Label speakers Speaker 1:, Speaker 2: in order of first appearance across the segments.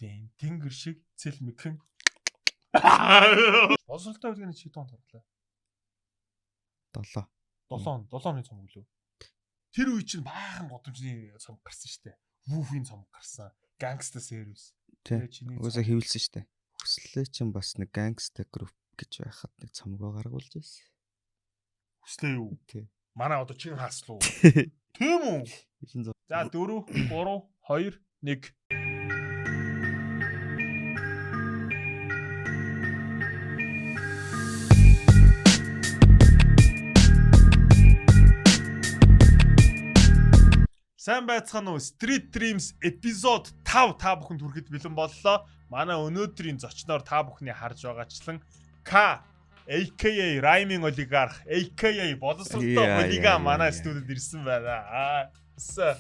Speaker 1: Дэм тэнгэр шиг цэл мэхэн. Боловсролтой бүлгийн чи хэдэн онд орлоо?
Speaker 2: 7.
Speaker 1: 7 он, 7 оны цомог лөө. Тэр үе чинь баахан годамжны цомог гарсан штэ. Вүүфийн цомог гарсан. Gangsta Service.
Speaker 2: Тий.
Speaker 1: Тэгээ чиний
Speaker 2: Угаасаа хэвлсэн штэ. Хүслээ чинь бас нэг gangsta group гэж байхад нэг цомгоо гаргуулж байсан.
Speaker 1: хүслээ юу?
Speaker 2: Тий.
Speaker 1: Манай одоо чин хааслуу. Тийм үү?
Speaker 2: 900.
Speaker 1: За 4 3 2 1. Сайн байцгаана уу? Street Dreams эпизод 5 та бүхэнд хүрэхэд бэлэн боллоо. Манай өнөөдрийн зочноор та бүхний харж байгаачлан К AKA Rhyming Oligarch, AKA боловсролтой
Speaker 2: Яа,
Speaker 1: хулиган
Speaker 2: яа,
Speaker 1: манай
Speaker 2: яа.
Speaker 1: студид ирсэн байна. Аа. За.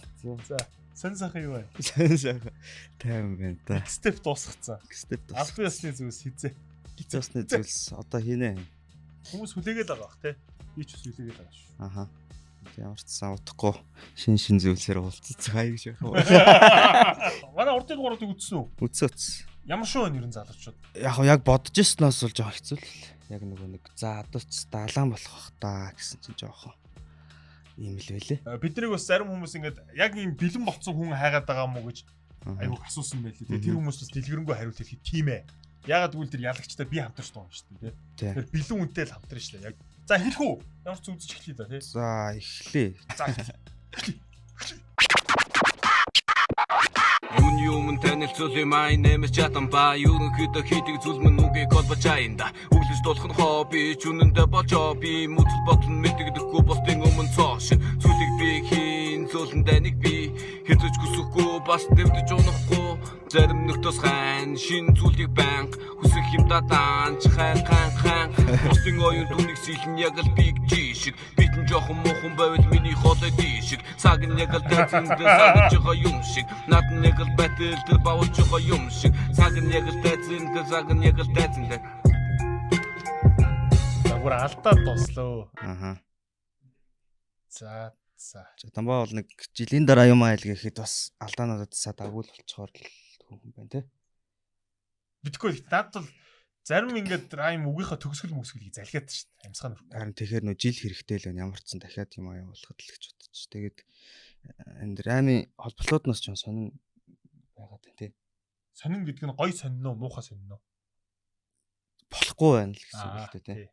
Speaker 2: За.
Speaker 1: Сэн сайхан юу вэ?
Speaker 2: Сайн сайхан. Тайван байна та.
Speaker 1: Степ дуусгацсан.
Speaker 2: Степ тус.
Speaker 1: Албан ёсны зүйлс хизээ.
Speaker 2: Ёсны зүйлс одоо хийнэ.
Speaker 1: Хүмүүс хүлээгээл байгаа бах те. Би ч бас хүлээгээл байгаа шүү.
Speaker 2: Аха. Ямар ч сан утгагүй шин шин зүйлсээр уулзцгаая гэж яах вэ?
Speaker 1: Манай урдын дугаарыг үзсэн үү?
Speaker 2: Үтс үтс.
Speaker 1: Ямар шүү нэрэн залуучууд.
Speaker 2: Яг яг бодож ирснээс бол жоох хэцүү л. Яг нөгөө нэг за одоо ч далаан болох бах та гэсэн чинь жоохон ийм л байлээ.
Speaker 1: Биднийг бас зарим хүмүүс ингээд яг ийм бэлэн болцсон хүн хайгаад байгаа мó гэж
Speaker 2: Аха.
Speaker 1: айгүйх асуусан байлээ. Тэгээ тэр хүмүүс бас дэлгэрэнгүй хариулт хэлэхэд тийм ээ. Ягаад гэвэл тэр ялагчтай би хамтарч байгаа юм шүү дээ.
Speaker 2: Тий.
Speaker 1: Тэр бэлэн үнтэй л хамтарна шүү дээ. Яг. За хэлэх үү? Ямар ч үзэж эхлэе да тий.
Speaker 2: За эхлэе.
Speaker 1: За эхлэе.
Speaker 3: Юуны өмнө танилцуул юм ай нэмэс чатан ба ерөнхийдөө хийдэг зүйл мөн үгийг холбож аянда өглөж дуулах нь хобби ч үнэндээ болж хобби мүцэл бодол нь мэдэгдэхгүй бусдын өмнө цоо шин зүйлийг би хийн зөөлөндөө нэг би хэзэж хүсэхгүй бас дэвдэж унахгүй зарим нөхдөөс хайн шин зүйлийг байнга хүсэх юм дадаан ч хайн хайн хайн бусдын оюун дүнийг сэлэн яг л биг жи шиг битэн жоохон муухан байвал миний хоолой дий шиг цаг нь яг л тайзан дээр сагж байгаа юм шиг над нь яг л байтал дээр бавж байгаа юм шиг цаг нь яг л тайзан дээр цаг нь яг л тайзан дээр
Speaker 1: За бүр алдаад дуслаа.
Speaker 2: Аха.
Speaker 1: За за.
Speaker 2: За тамбаа бол нэг жилийн дараа юм айл гэхэд бас алдаануудад сад агуул болчоор л хүн байна те.
Speaker 1: Мэдгүй л надад бол зарим ингээд райм үгийнхаа төгсгөл мөсгөлийг залхиад шүү дээ. Амьсгаа нүрх.
Speaker 2: Харин тэгэхээр нөө жил хэрэгтэй л байна. Ямар ч сан дахиад юм аа явуулахад л гэж бодчих. Тэгээд энэ рамын холболтууднаас ч сонин байгаад байна те.
Speaker 1: Сонин гэдэг нь гой сонино уу, муухай сонино уу?
Speaker 2: Болохгүй байна л гэсэн үг л дээ те.
Speaker 1: Тий.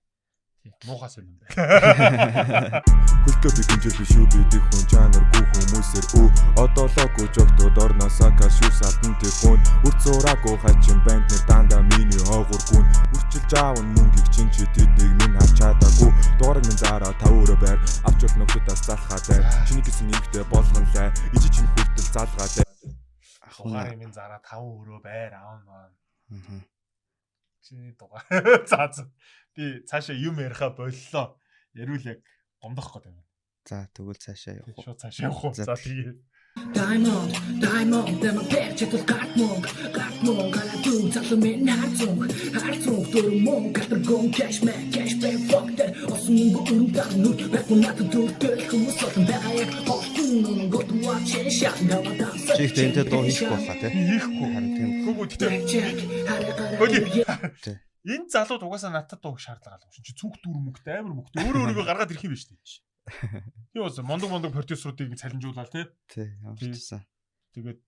Speaker 1: Тий. Муухай сонин байна.
Speaker 4: Хөлтөө би гинжил биш үү бид их хүн чанаргүй хүмүүсэр үү одоолоогүй жогтод орноосоо кашүү салдан тэр хүн үр цураагүй хачин банд нэр дандаа миний хойгургүн үрчилж аавн мөнгийг чин чи тэднийг минь харж чадаагүй дугаарыг минь зараа тав өрөө байр авч бол нөхдөд залхаа дайр чиний гэсэн эмхтэй болгон лай ижи чин хүртэл залгаа дайр
Speaker 2: Ах
Speaker 1: Дугаар юм зараа 5 өрөө байр аавна.
Speaker 2: Аа.
Speaker 1: Чиний дугаар. За за. Би цаашаа юм яриха боллоо. Яриул яг гомдох гээд байна.
Speaker 2: За тэгвэл цаашаа явах уу?
Speaker 1: Шууд цаашаа явах уу?
Speaker 2: За.
Speaker 1: За тэгээ.
Speaker 5: Diamond, diamond, дэмэ бэрч тул гарт мөнгө, гарт мөнгө, галаа дүү залуу минь харцунг, харцунг дөрөв мөнгө, алтар гон cash man, cash back fuck that. Осон мөнгө өрөм тах нүд, байхгүй надад дүртэл хүмүүс олон байгаа яг холтон нүн гот watch and shot гаваа
Speaker 2: Чи ихтэй энтэй дуу хийхгүй баха те.
Speaker 1: Би хийхгүй.
Speaker 2: Харин тийм.
Speaker 1: Гүгүү гэтээ
Speaker 5: Blackjack, хараа
Speaker 1: Боли.
Speaker 2: Тий.
Speaker 1: Энэ залууд угаасаа надад дууг шаардлага алга шин. Чи цүнх дүүр мөнгөтэй амар мөнгөтэй. Өөрөө өөрийгөө гаргаад ирэх юм биш үү? Тийм бас мондог мондог продюсеруудыг цалинжуулаад тий.
Speaker 2: Тий, ямар ч байсан.
Speaker 1: Тэгээд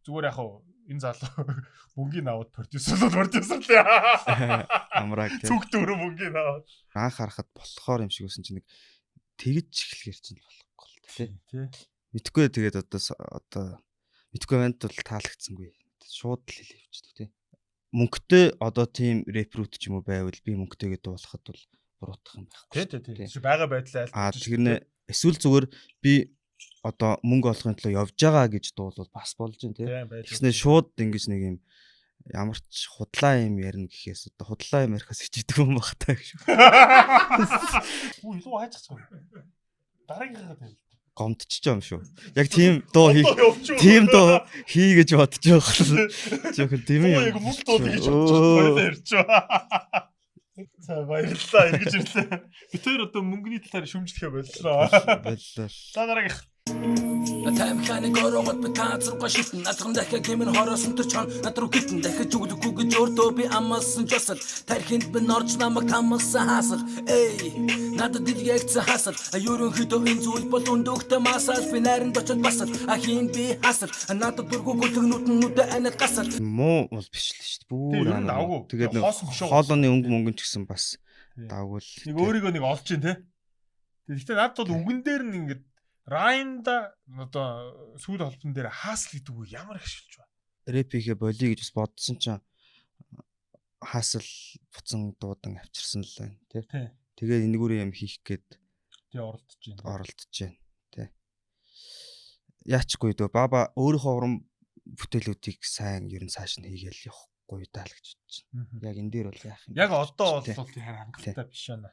Speaker 1: зүгээр яг хав энэ залуу мөнгийн аваад продюсерлууд продюсерлээ.
Speaker 2: Амрааг те.
Speaker 1: Цүнх дүүр мөнгийн аваад.
Speaker 2: Анх харахад болохоор юм шиг байсан чинь нэг тэгж эхлэхэр чинь л болохгүй л те.
Speaker 1: Тий.
Speaker 2: Мэдхгүй тэгээд одоо одоо мэдхгүй байнд бол таалагдсангүй. Шууд л хэлээ явчихдаг те. Мөнгөтэй одоо тийм рэпрүүд ч юм уу байвал би мөнгөтэйгээ дуулахад бол буруутах юм байхгүй.
Speaker 1: Тий,
Speaker 2: шүү
Speaker 1: тий,
Speaker 2: дээ,
Speaker 1: тий. Чи байгаа байдлаа аль.
Speaker 2: А тэр нэ эсвэл зүгээр би одоо мөнгө олохын төлөө явж байгаа гэж дуулвал бас болж байна те.
Speaker 1: Тийм
Speaker 2: Тэгснэ шууд ингэж нэг юм ямар ч худлаа юм ярина гэхээс одоо худлаа юм ярихаас хичээдэг юм баг та гэж.
Speaker 1: Үу илүү хайчих чам. Дараагийнхаа тавил.
Speaker 2: Гомдчихж юм шүү. Яг тийм дуу хий
Speaker 1: Явчих.
Speaker 2: тийм дуу хий гэж бодож байгаа. Жохон тийм юм.
Speaker 1: Яг мөнгө дуу гэж бодож хоёлаа ярьчих. За баярлалаа эргэж ирлээ. Бид хоёр одоо мөнгөний талаар шүмжлэхэ боллоо.
Speaker 2: Боллоо.
Speaker 1: За дараагийнх.
Speaker 5: Таймханыг ороогод би таацрууга шилтэн. Надран дахиад хэмэн хороосон тэр чон над руу гэлтэн. Дахиж өглөхгүй гэж өөртөө би амласан жосол. Тархинд би норж намайг тамлсан хаасал. Эй, надад дэлгээгдсэн хасал. Ерөнхийдөө энэ зүйл бол өндөгтэй масал. Би найранд очиод басал. А хин би хасал. Надад дургүй гүлгнүүд нь нүдэ анаад гасал.
Speaker 2: Муу бол биш л шүү дээ.
Speaker 1: Тийм,
Speaker 2: Бүр
Speaker 1: ер нь давгүй.
Speaker 2: Тэгээд нэг
Speaker 1: Хоосон биш үү?
Speaker 2: хоолойны өнгө мөнгөн ч гэсэн бас
Speaker 1: Тийм.
Speaker 2: давгүй л.
Speaker 1: Нэг өөрийгөө нэг олж чинь те. Тэгэхдээ надад бол үгэн дээр нь ингээд раймда одоо сүүл холбон дээр хаасл гэдэг үг ямар их шилж байна.
Speaker 2: Рэп хийхэ болиё гэж бас бодсон чинь хаасал буцан дуудан авчирсан л байна тий.
Speaker 1: Тий.
Speaker 2: Тэгээ энэгүүрээ юм хийх гээд
Speaker 1: Тэгээ оролдож байна.
Speaker 2: оролдож байна тий. Яачгүй дөө баба өөрийнхөө уран бүтээлүүдийг сайн ер нь цааш нь хийгээл явахгүй даа л гэж бодож байна. Яг энэ дээр бол яах юм.
Speaker 1: Яг
Speaker 2: бэ гэж
Speaker 1: одоо
Speaker 2: бодож
Speaker 1: бол тийм хангалттай биш байна.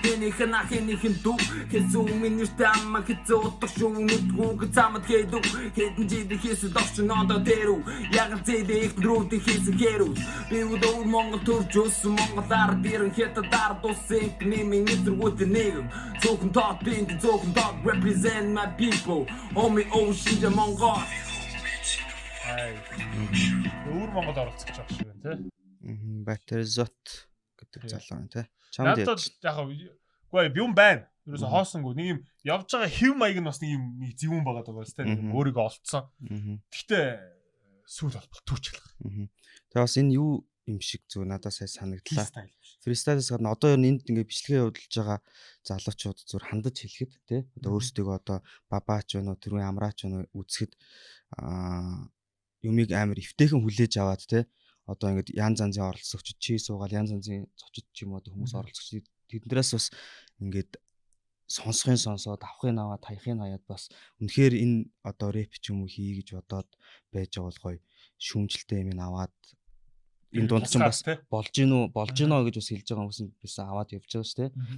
Speaker 5: Энийх нь ах энийх нь дүү Хэзүү минь нэртэй амма хэзүү утга шүү нүдгүүг замд хэдүү Хэдэн жил хийсэн дорчин одоо дэрүү Яг л зээлээ их рүү хийсэн гэрүү Би өдөр Монгол төрж өссөн Монгол ард ирэн хятад ард улсын нэмийн эзэргүүд нийгэм Цөөхөн тод бинд цөөхөн тод represent my people Homie ocean же Монгол
Speaker 1: Ай. Өвөр Монгол оролцож байгаа шиг байна те.
Speaker 2: Мгм, Батерзот гэдэг
Speaker 1: Тий.
Speaker 2: залуу байна тий. Чамд
Speaker 1: Надад яг үгүй юм байна. Ерөөсө хоосонгүй. Нэг юм явж байгаа хэв маяг нь бас нэг юм нэг зөвүүн байгаа даа те. Нэг юм
Speaker 2: Мгм.
Speaker 1: өөрийгөө олцсон.
Speaker 2: Мгм.
Speaker 1: Гэхдээ сүүл холболт түүчлэх.
Speaker 2: Мгм. Тэгээ бас энэ юу юм шиг зүг надад сая санагдлаа.
Speaker 1: Фристайл биш.
Speaker 2: Фристайлаас гадна одоо ер нь энд ингээ бичлэгээ явуулж байгаа залуучууд зүр хандаж хэлэхэд тий одоо
Speaker 1: Мгм.
Speaker 2: өөрсдийгөө одоо бабаач байна уу тэрүүн амраач байна уу үзэхэд аа юмыг амар эвтэйхэн хүлээж аваад тий одоо ингээд янз янзын оролцогч чи суугаал янз янзын зочид ч юм уу одоо хүмүүс
Speaker 1: Мгм.
Speaker 2: оролцогч тэднээс бас ингээд сонсохын сонсоод авахын аваад хаяхын хаяад бас үнэхээр энэ одоо рэп ч юм уу хий гэж бодоод байж байгаа бол гоё шүүмжлэлтэй юм аваад энэ дунд чинь бас
Speaker 1: Тусгаад, те.
Speaker 2: болж гин үү болж гинөө гэж бас хэлж байгаа хүмүүс нь бас аваад явж байгаа шүү дээ.
Speaker 1: Мгм.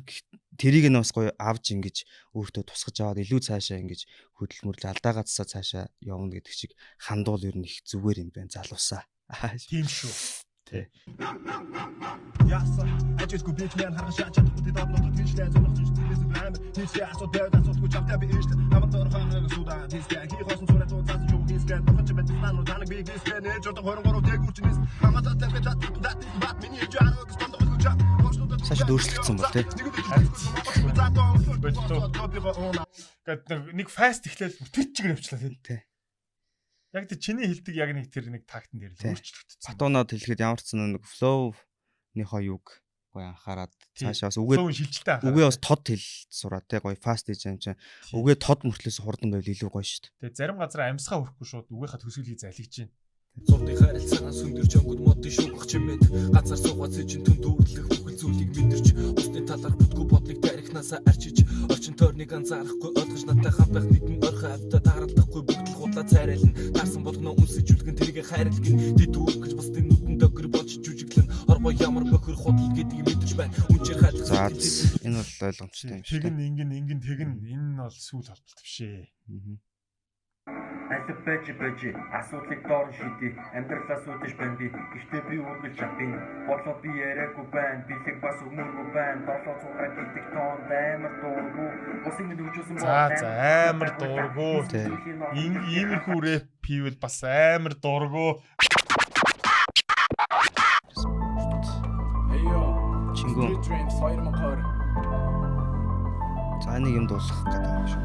Speaker 2: Тэрийг нь бас гоё авч ингэж өөртөө тусгаж аваад илүү цаашаа ингэж хөдөлмөрлж алдаа гацсаа цаашаа явна гэдэг чиг хандуул ер нь их зүгээр юм байна залуусаа.
Speaker 1: Тийм шүү.
Speaker 2: Тий.
Speaker 6: Яасан ажилгүй бич мэн харган шаач чадахгүй тэд одноо тийшлээ зурх тийш тиймээс амар тийшээ асуу дээр асуулгүй чамтай би ийштэй хамт орхон нэг суда тийшээ хий хосон цураа туу цаас юу хийсгээ дохож байж наа танаг би гисгээ нэж одоо 23 дээгүүр чинээс хамаатаа тавьж тат тат бат миний жаараа гэж тондох гэж
Speaker 2: Цаашид өөрчлөгдсөн бол тий.
Speaker 1: Гэт нэг фаст эхлээл бүр тэр чигээр явчлаа тий.
Speaker 2: Тий.
Speaker 1: Яг тэр чиний хэлдэг яг нэг тэр нэг тактан дээр л
Speaker 2: Тий.
Speaker 1: өөрчлөгдсөн.
Speaker 2: Батуунаад хэлэхэд ямар ч сан нэг flow-ныхоо юг гоё анхаарад
Speaker 1: Тий.
Speaker 2: цаашаа бас үгээ
Speaker 1: Flow шилжилтээ анхаарал.
Speaker 2: үгээ бас тод хэл сураад тий гоё fast гэж юм чинь үгээ тод мөртлөөс хурдан байвал илүү гоё шүү дээ.
Speaker 1: Тэгээ зарим газар амьсгаа өрөхгүй шууд үгийнхаа төсөөлгийг залгиж байна.
Speaker 3: Зурдын харилцаан сүндэр чонгод модын шүүх чимэд газар суугаа цэжин түн дүүрлэх бүхэл зүйлийг мэдэрч усны талаар бүтгүү бодлыг тарихнаасаа арчиж орчин тойрныг анзаарахгүй ойлгож надтай хамт байх нэгэн орхой авта тааралдахгүй бүгд л худлаа цайрайлна таарсан болгоно үнсэж үлгэн тэргээ хайрлгэн тэд үүр гэж бусдын нүдэнд өгөр болж жүжиглэн оргоо ямар бохир худал гэдгийг мэдэрч байна үнчээр хайлах
Speaker 2: За энэ бол ойлгомжтой юм шиг.
Speaker 1: Тэгэн ингэн ингэн тэгэн энэ нь бол сүүл холболт биш ээ.
Speaker 2: Мгм.
Speaker 7: Алив байж байж асуудлыг доор нь шийдээ. Амьдралаас үүдэж байна би. Гэхдээ би үргэлж авъя. Бодлоо би яриаггүй байна. Бэлэг бас өгмөргүй байна. 7 6 гэдэг тоонд амар дургу. Усын минь хөгжүүлсэн
Speaker 1: За за амар дургу.
Speaker 2: Тий.
Speaker 1: Иймэрхүү рэп хийвэл бас амар дургу.
Speaker 8: Эйо.
Speaker 2: Чингүн.
Speaker 8: Street Dreams 2020.
Speaker 2: За нэг юм дуулах гэдэг юм шүү.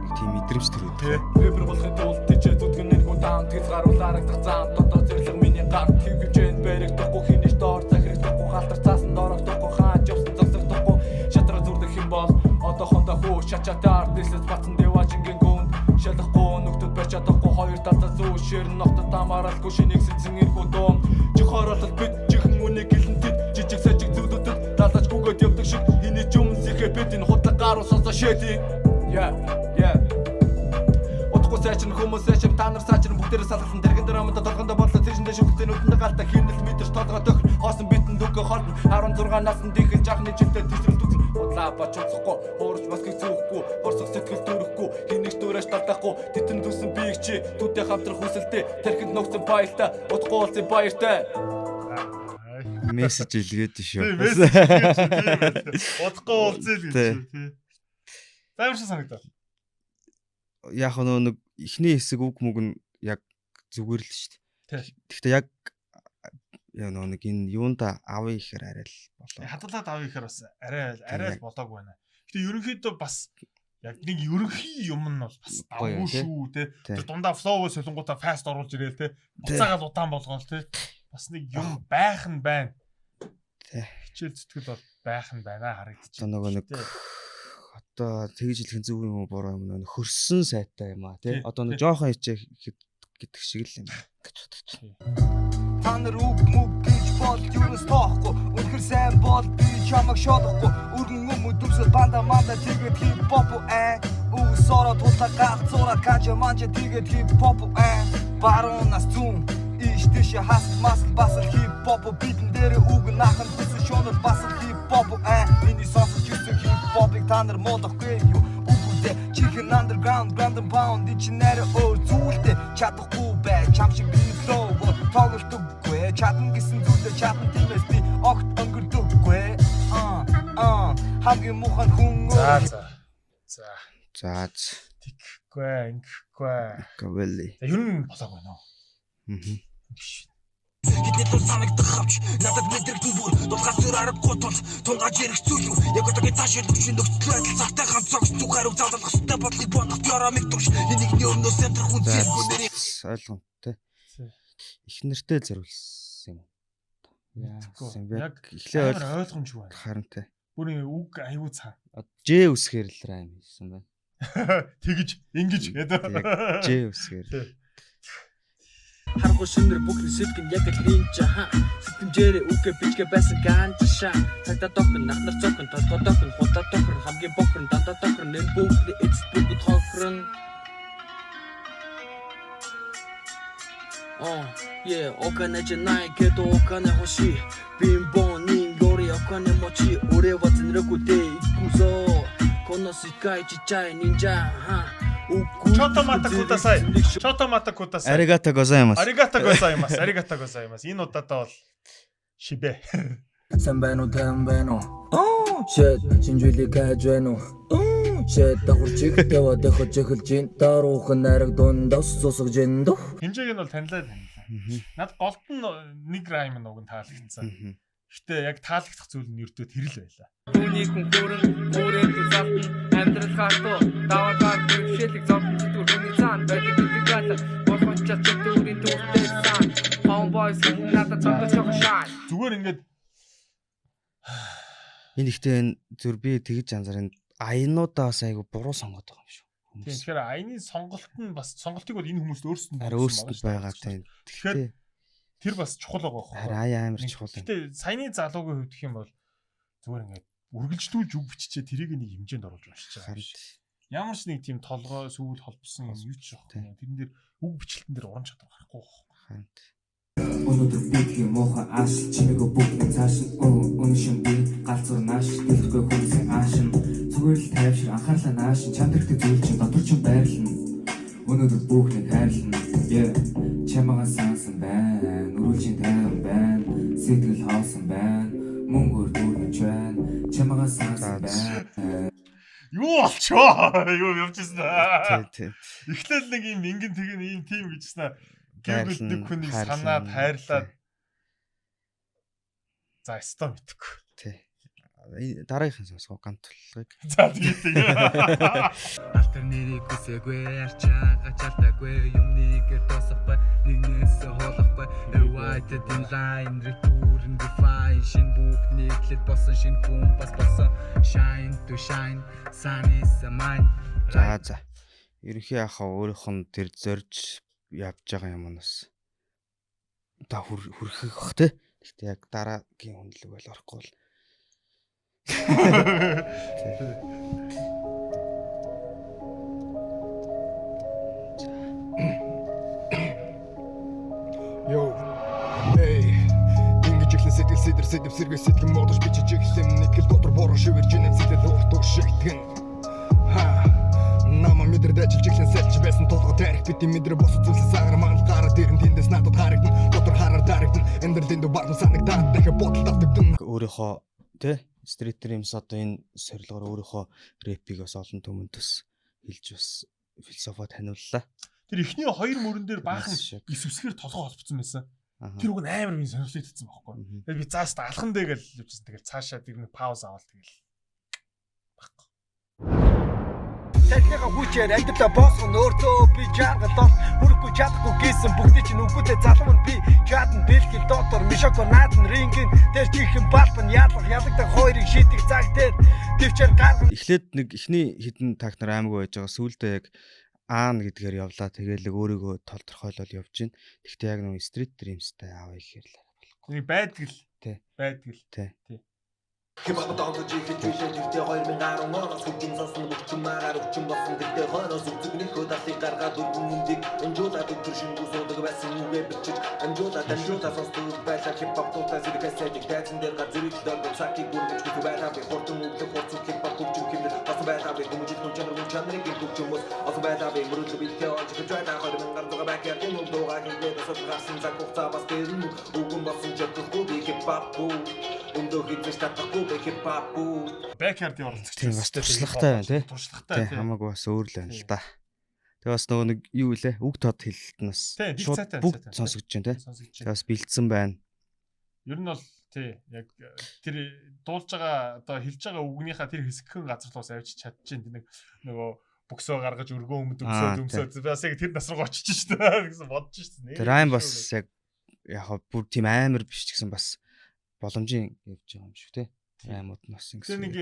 Speaker 2: Нэг тийм мэдрэмж төрөөд.
Speaker 1: Тий.
Speaker 8: Рэпер болохын тулд тийчээ зүтгэн энэ хүн даам тэгс гаруул харагдах зам дотоо зэрлэг миний гар хэв хэмжээнд баригдахгүй хинэж доор захирагдахгүй халтар цаасан дорогдохгүй хаан явсан зогсогдохгүй шатраа зүрдэх юм бол одоохондоо хүү шачаатай ард нийслэж батсан дэважингийн гүнд шалахгүй нүгтэд барьж чадахгүй хоёр талдаа зүү шир ногтод амааралгүй шинийг сэцэн ирхүү дуум чих хороолол бид чихэн үнийг гэлэнтэд жижиг сажиг зүйлүүдэд далаж гүгээд явдаг шиг хэний ч өмнөсийнхээ бид энэ худлаа гаруу сонсоо шээли. Yeah, yeah. Удахгүй сайчрын хүмүүс сайчрын та нар сайчрын бүгдээрээ салгалсан тэрэгэн дээр амтаа толгондоо бодлоо тэршэндээ шүхтэн нүдэндээ галта хинэл мэдэрч толгой тохир хоосон битэнд үгөө холдно 16 наснд ихэл жахны жилдээ тесрэл дүгсэн худлаа бач уцахгүй хуурч маскыг зүүхгүй хорсох сэтгэл төрөхгүй хинэгч дүүрэж талдахгүй тэтэн төсөн биег чи түүтэй хамтрах хүсэлтэй тархинд ногцсон баялтай удахгүй уулзсан баяртай
Speaker 2: Мессеж илгээд шүү.
Speaker 1: Тийм мессеж илгээд тийм байлаа. Удахгүй уулзъя л гэж
Speaker 2: Тий.
Speaker 1: тий. За юм шиг санагдав.
Speaker 2: Яг нөө нэг эхний хэсэг үг мүг нь яг зүгээр л шүү дээ. Гэхдээ яг яа нөө нэг энэ юунда авъя гэхээр арай л болоо.
Speaker 1: Хадгалаад авъя гэхээр бас арай л болоог байна. Гэтэ ерөнхийдөө бас яг нэг ерөнхий юм нь бол бас давгүй шүү те. Тэр дундаа flow солонгуудаа fast оруулж ирээл те. Буцаагаал удаан болгоол те. Бас нэг юм байх нь байна. Хичээл зүтгэл бол байх нь байна харагдчих.
Speaker 2: Одоо нөгөө нэг одоо тэгж хэлэх нь зөв юм уу буруу юм уу хөрсөн сайтай юм аа тий. Одоо нэг жоохон хичээх гэдэг шиг л юм гэж бодож байна.
Speaker 8: Та нар үг мүг гэж бол юунаас тоохгүй. Үнэхэр сайн бол би чамайг шоодохгүй. Өргөн өмд өмсөл банда манда тэгээд хип хоп аа. Үгсороо тулаа галзуураад ганжа манжа тэгээд хип хоп аа. Баруунаас зүүн ийш тийш хас мас бас л хип хоп бидэн дээр үг наахан хүсэн шунал бас л хип хоп аа. Миний сонсож ирсэн хип хопыг та нар муудахгүй юу? Үгүйдээ чихэн underground ground and pound энэ чинь нэр өөр зүйлтэй чадахгүй бай чам шиг би flow тоглолтоггүй чадна гэсэн зүйлээ чадна тиймээс би огт өнгөрдөггүй. Хамгийн муухай хүн
Speaker 1: За за. За.
Speaker 2: За.
Speaker 1: Тэгхгүй, ингэхгүй.
Speaker 2: Гэвэлли.
Speaker 1: За ер нь болоог байна уу?
Speaker 2: Аа.
Speaker 9: Бидний тул санагдах авч надад мэдрэгдэн бүр дулгаас зөр аргагүй тул тунгааж ярих зүйл юу яг одоогийн цааш илүүшин нөхцөл байдал цагтай ганц цогц зүг хариу залгах ёстой бодлогыг бодох ёроомыг турш энэгний өмнөөс амьдрах хүн зэвгүнэрийн
Speaker 2: ойлгомжтой. Их нэртэй зориулсан юм.
Speaker 1: Яасан
Speaker 2: бэ? Яг эхлээ
Speaker 1: ойлгомжгүй байна.
Speaker 2: Харин тэ.
Speaker 1: Бүр үг аюу цаа.
Speaker 2: Ж үсгээр л райм хийсэн байна.
Speaker 1: Тэгэж ингэж гэдэг.
Speaker 2: Ж үсгээр.
Speaker 10: Харгу шинэр бүхний сэтгэн яг л нинжа ха. Сэтгэмжээрээ үгээ бичгээ байсан ганжша. Цагдаа тохин, нахнар цохин, толгой тохин, худаа тохин, хамгийн бохрон, дандаа тохин, нэн бүхний эцэст бүгд хохирно. Oh, yeah, お金じゃないけどお金欲しい。貧乏人よりお金持ち。俺は全力で行くぞ。この世界ちっちゃい忍者。
Speaker 1: Чото мата кудасай. Чото мата кудасай.
Speaker 2: Аригато гозаймас.
Speaker 1: Аригато гозаймас. Аригато гозаймас. Энэ удаадаа бол шибэ.
Speaker 11: Сайн байна уу, тайван байна уу? Shit, шинжүүлийг хайж байна уу? Shit, давхар чигтэй бодохож эхэлж ин даруухан найраг дундаас сусгаж ин дөх.
Speaker 1: Хэмжээг нь бол танилаа танилаа. Над голд нь нэг райм нь уг нь таалагдсан. Гэтэ яг таалагдах зүйл нь ердөө тэр л байлаа.
Speaker 12: Түүний хүн хүрэн хүрээд залтан амьдрал хатуу даваагаар бэрхшээлийг зовлон чөтгөр хүний цаана байдаг гэдэг алга бурхан ч чөтгөрийн түүхтэй сан homeboys надад цогцож байгаа шаа.
Speaker 1: Зүгээр ингээд
Speaker 2: энэ ихтэй энэ зүр би тэгж анзаарна аянуудаа бас айгу буруу сонгоод байгаа юм шүү.
Speaker 1: Тийм тэгэхээр аяны сонголт нь бас сонголтыг бол энэ хүмүүст өөрсдөнд
Speaker 2: өөрсдөнд байгаа тийм.
Speaker 1: Тэгэхээр тэр бас чухал байгаа байхгүй.
Speaker 2: Харин аяа амар чухал.
Speaker 1: Гэтэ саяны залуугийн хувьд гэх юм бол зүгээр ингээд үргэлжлүүлж үг биччихээ тэрийг нэг хэмжээнд оруулж уншиж байгаа. Ямар ч нэг тийм толгой сүүл холбосон юм юу ч байхгүй. Тэрэн дээр үг бичлэлтэн дээр уран чадвар гарахгүй байхгүй.
Speaker 11: Өнөөдөр бидний муухай ааш чимээгүй бүгдний цааш үнэн би галзуур нааш дэлгэхгүй хүмүүсийн аашин зүгээр л тайвшир анхаарлаа нааш чандрагтай зүйл чинь дотор чинь байрлана. Өнөөдөр бүгднийг хайрлана. Yeah чамайгаа сансан байна. Өрүүлжин тайван байна. Сэтгэл хоосон байна. Мөнгөөр дүүргэж байна. Чамайгаа сансан байна.
Speaker 1: Юу болчихоо? Юу явчихсан аа.
Speaker 2: Тий, тий.
Speaker 1: Эхлээл нэг юм ингэн тэгэн ийм тийм гэжсэн аа. Гэвэл нэг хүнийг санаад хайрлаад за өстой мэдгүй.
Speaker 2: Тий. Дараагийнхан сонсгоо гантулгыг.
Speaker 1: За тэгээ.
Speaker 12: Алтар нэрийг хүсээгүй арчаа гачаалтаагүй юм нэгээр тосохгүй нэгнээс хоолохгүй White in line return define шин бүх нийтлэл болсон шин хүн бас болсон shine to shine sun is a mine.
Speaker 2: За за. Ерөнхий яхаа өөрийнх нь тэр зорж явж байгаа юм нас та хүрхэх бах те. Гэхдээ яг дараагийн хүнлэг бол орохгүй бол.
Speaker 6: Yo. Hey. Ингэж эхлэн сэтгэл сэдэр сэдэв сэргээ сэтгэн модож бичиж эхлэм нэгэл дотор бороо шивэрж инэм сэтгэл урт шигтгэн. Ха. Намаа мэдрээд ажиллаж эхлэн сэлж байсан толгой тарих бидний мэдрээ босод зүйлс сагар мангал гараад ирэн тэндээс надад харагдан дотор хараар дарагдан амьдралын дөв бардам санагдаад дахиад бодолд автагдан.
Speaker 2: Өөрийнхөө тэ Street Dreams одоо энэ сорилгоор өөрийнхөө рэпийг бас олон түмэнд бас хэлж бас философо таниуллаа.
Speaker 1: Тэр эхний хоёр мөрөн дээр баахан
Speaker 2: Шиг.
Speaker 1: ис үсгээр толгой холбоцсон байсан.
Speaker 2: Аха.
Speaker 1: Тэр үг нь амар минь сонирхлыг татсан байхгүй.
Speaker 2: Мгм.
Speaker 1: Тэгээд би зааста алхан дээ гэж явжсэн. Тэгэл цаашаа тэр нэг пауз аваад тэгэл.
Speaker 13: Тархигаа хүчээр амьдралаа босгоно өөртөө би жаргал бол хүрхгүй чадахгүй гэсэн бүгдий чинь үгүйтэй залуу нь би чадна бэлгэл дотор мишоко наадна рингийн тэр чихэн балбан яалах ялагдах хоёрыг шийдэх цаг дээр төвчээр гаргана.
Speaker 2: Эхлээд нэг эхний хідэн такт нар аймаг байж байгаа. Сүүлдээ яг аана гэдгээр явлаа. Тэгээл өөрийгөө толторхойлол явж гин. Тэгтээ яг нэг Street Dreams-тай аваа ихээр л болохгүй.
Speaker 1: Нэг байдаг л.
Speaker 2: Тий.
Speaker 1: Байдаг л.
Speaker 2: Тий.
Speaker 1: Тий.
Speaker 14: Хипхоп донтож ихэд билээ тэртээ 2010 оноос хөгжим сонсон хөгжим магаар өвчин болсон тэртээ хойноос үзэгнийхөө талыг гаргаад өргөн үндийг амжуулаад өдөр шингүү суудаг байсан үгээ бичиж амжуулаад амжуулаад сонсдог байлаа хипхоп дуутай зэрэг кассетик дайзан дээр гар зэрэг дөрөв цагийг үргэлж гүт байлаа би хурдан өглөх хурцсан хипхоп хөгжим хэмнэл болсон байлаа би хүмүүжил хүн чанар хүн чанарыг хөгжмөс олон байлаа би мөрөдлө бэлтээ олж гэж байлаа 2016 бакер юм дуугаа хийгээд асуудал гарсан цаг хугацаа бас тэр нь үгэн болсон чадахгүй би хипхоп өндөө хийж татахгүй би хипхоп
Speaker 1: Backyard-ийн оролцогч.
Speaker 2: Тийм бас туршлагатай байна тий.
Speaker 1: Туршлагатай
Speaker 2: Тий
Speaker 1: тий.
Speaker 2: хамаагүй бас өөр л байна л да. Тэгээ бас нөгөө нэг юу илээ үг тод хэлэлт нь бас
Speaker 1: Тий, нэг
Speaker 2: шууд
Speaker 1: цайтай,
Speaker 2: бүгд
Speaker 1: цайтай.
Speaker 2: сонсогдож байна тий.
Speaker 1: Сонсогдож
Speaker 2: Тэгээ бас бэлдсэн байна.
Speaker 1: Ер нь бол тий яг тэр дуулж байгаа одоо хэлж байгаа үгнийхаа тэр хэсэгхэн газар руу бас авчиж чадчихээн. Тэр нэг нөгөө бөксөө гаргаж өргөн өмд өмсөөд
Speaker 2: Аа,
Speaker 1: өмсөөд бас яг тэр нас руу очиж шít гэсэн бодож шít.
Speaker 2: Тэр райм бас яг яг хаа бүр тийм амар биш ч гэсэн бас боломжийн явж байгаа юм шиг тий. Раймууд нь бас
Speaker 1: Тэр
Speaker 2: ингэсэн.
Speaker 1: нэг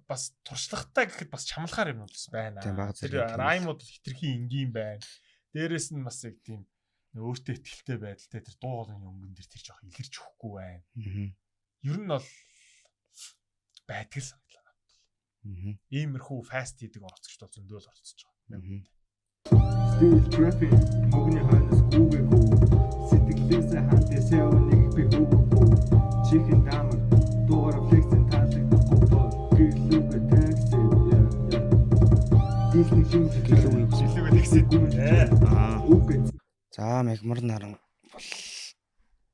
Speaker 1: бас туршлагатай гэхэд бас чамлахаар юм бас байна.
Speaker 2: Тийм, бага
Speaker 1: Тэр
Speaker 2: зэрэг тийм.
Speaker 1: раймууд бол хитрхи энгийн байна. Дээрээс нь бас яг тийм өөртөө ихтэй байдалтай тэр дуу хоолойны өнгөн дээр тэр жоох илэрч өгөхгүй байна.
Speaker 2: Мгм.
Speaker 1: Ер нь бол байдаг л санагдлаа.
Speaker 2: Мгм.
Speaker 1: Иймэрхүү фаст хийдэг оролцогчд бол зөндөө л оролцож байгаа.
Speaker 2: Мгм.
Speaker 11: Still tripping мөгний хойноос гүгээгүү сэтгэлээсээ хандээсээ өнийг би хүүгээгүй чихэн дамаг дуугаар флексийн таалагдахгүй бол гэрлүүгээ такси яа яа Дисний шимж
Speaker 2: Гэлүүгээ
Speaker 1: Гэлүүгээ такси.
Speaker 2: Аа.
Speaker 11: Үгүй
Speaker 2: За мягмар наран бол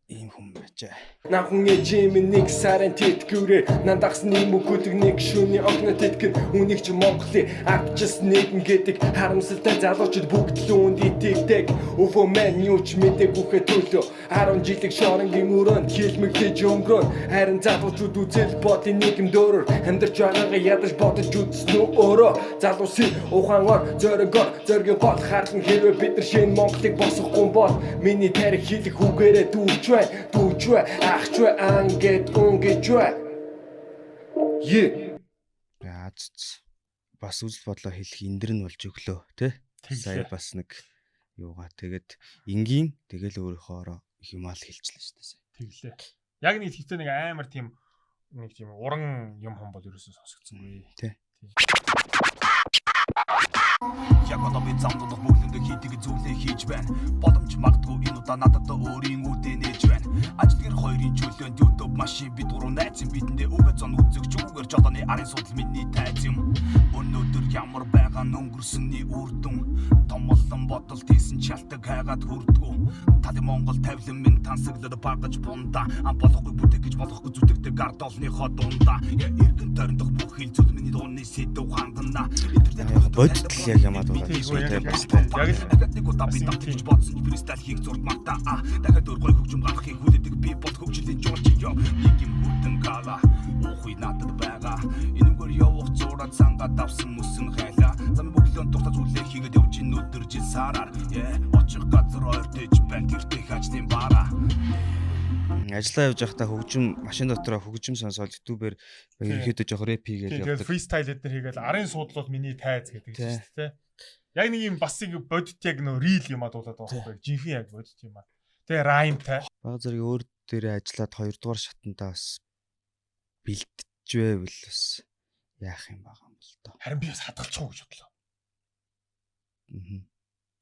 Speaker 2: ийм хүн байжээ.
Speaker 15: Нан хүн ээжим нэг сарын тэтгэврээр нандагсан нэг мөгөдөг нэг шүний огно тэтгэн үнийг чи Монголын ардчилсан нэгэн гэдэг харамсалтай залуучууд бүгд л үүнд итгэдэг. Өвөө мэн юу ч мдэггүйхэ төлөө 10 жилиг шоронгийн өрөөнд хилмэглэж өнгөрөөн харин залуучууд үзэл бодлын нийгэм дөөрөөр амьдарч байгаагаа ядаж бодож үзсэн үү өөрөө залуусын ухаангаар зоригоор зоригийн гол харлан хэрвээ бид нар шинэ Монголыг босгохгүй бол миний тарих хийлэх үгээрээ дүүж бай дүүж бай ахч бай ангет өнгөж бай. Е
Speaker 2: Яа зү. Бас үзэл бодлоо хэлэх эндэр нь болж өглөө тий.
Speaker 1: Тэглээ.
Speaker 2: Сая бас нэг юугаа тэгээд энгийн тэгэл өөрийнхөөрөө их юм ал хэлчихлээ шүү дээ. сая.
Speaker 1: Тэглээ. Яг нэг тэгтээ нэг амар тийм нэг тийм уран юм хон бол ерөөсөө сонсогдсонгүй.
Speaker 2: Тий.
Speaker 9: Яг одоо би зам дутах бүглэндээ хийдэг зүйлээ хийж байна. Боломж магадгүй энэ удаа надад өөрийн үдэ нээж байна. Ажил гэр хоёрын чөлөөнд YouTube машин бид гурав найз юм бидэндээ үгээ зон үзэгч үгээр жолооны арын судал миний тайз юм. Өнөөдөр ямар байгаа нь өнгөрсөний үр дүн. Томлон бодол тийсэн чалтаг хайгаад хүрдгүү. Тали Монгол тавилан минь тансаглаад багаж бунда. Ам болохгүй бүтээх гэж болохгүй зүтгэдэг гардолныхоо дундаа. Эргэн тойрондох бүх хил зүйл миний дууны сэдв хандана. Интернет
Speaker 2: Яг бодит л яг ямаад болоод
Speaker 1: Тийм,
Speaker 2: шүү
Speaker 1: яг
Speaker 2: дээ
Speaker 1: л
Speaker 2: бас
Speaker 1: яг
Speaker 2: тий.
Speaker 1: л яг л
Speaker 9: Дахиад нэг удаа би давтаж бодсон ч фристайл хийх зурд мартаа. Дахиад өөр гой хөгжим гаргахыг хүлээдэг би бод хөгжлийн жуулч юм. Нэг юм хүтэн гала. Уух надад байгаа. Энэгээр явах зураад сангаад авсан мөсөн хайлаа. Замын бүглэн дуртай зүйлээ хийгээд явж ин өдөр жил сараар. Яа, очих газар ойртож байна тэртээ ажлын бараа.
Speaker 2: Ажиллаа явж байхдаа хөгжим машин дотроо хөгжим сонсоод YouTube-ээр ерөнхийдөө жоох рэп хийгээл
Speaker 1: Тийм, тэгэл
Speaker 2: явдаг.
Speaker 1: фристайл эднэр хийгээл арын суудлууд миний тайз гэдэг
Speaker 2: Тий.
Speaker 1: чинь шүү дээ. Яг нэг юм бас нэг бодит яг нөө рил юм а дуулаад байгаа байхгүй. Жинхэнэ яг бодит юм а. Тэгээ раймтай.
Speaker 2: Бага зэрэг өөр дээрээ ажиллаад хоёрдугаар шатандаа бас бэлтжвэвэл бас яах юм байгаа юм бол доо.
Speaker 1: Харин би бас хадгалчих уу гэж бодлоо.
Speaker 2: Мгм.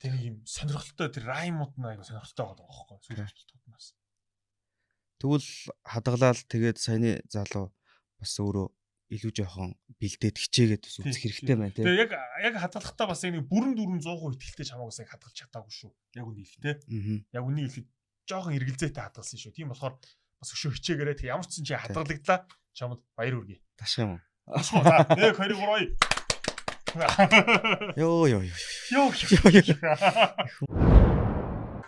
Speaker 1: Тэр нэг юм сонирхолтой тэр раймууд нь айгу сонирхолтой байгаа байхгүй. Сүүлийн болтууд нь бас.
Speaker 2: Тэгвэл хадгалаад тэгээд саяны залуу бас өөрөө илүү жоохон бэлдээд хичээгээд бас үзэх хэрэгтэй байна тий.
Speaker 1: Тэгээ яг яг хадгалахдаа бас яг нэг бүрэн дүрэн 100% итгэлтэй чамайг бас яг хадгалж чадаагүй шүү. Яг үнийг хэлээ те.
Speaker 2: Мгм.
Speaker 1: Яг үнийг хэлэхэд жоохон эргэлзээтэй хадгалсан шүү. Тийм болохоор бас өшөө хичээгээрэй. Тэг ямар ч зэн чи хадгалагдлаа. Чамд баяр хүргэе.
Speaker 2: Ташх юм уу?
Speaker 1: Ташх уу. За 1 2 3.
Speaker 2: Йоо ёо ёо.
Speaker 1: Йоо.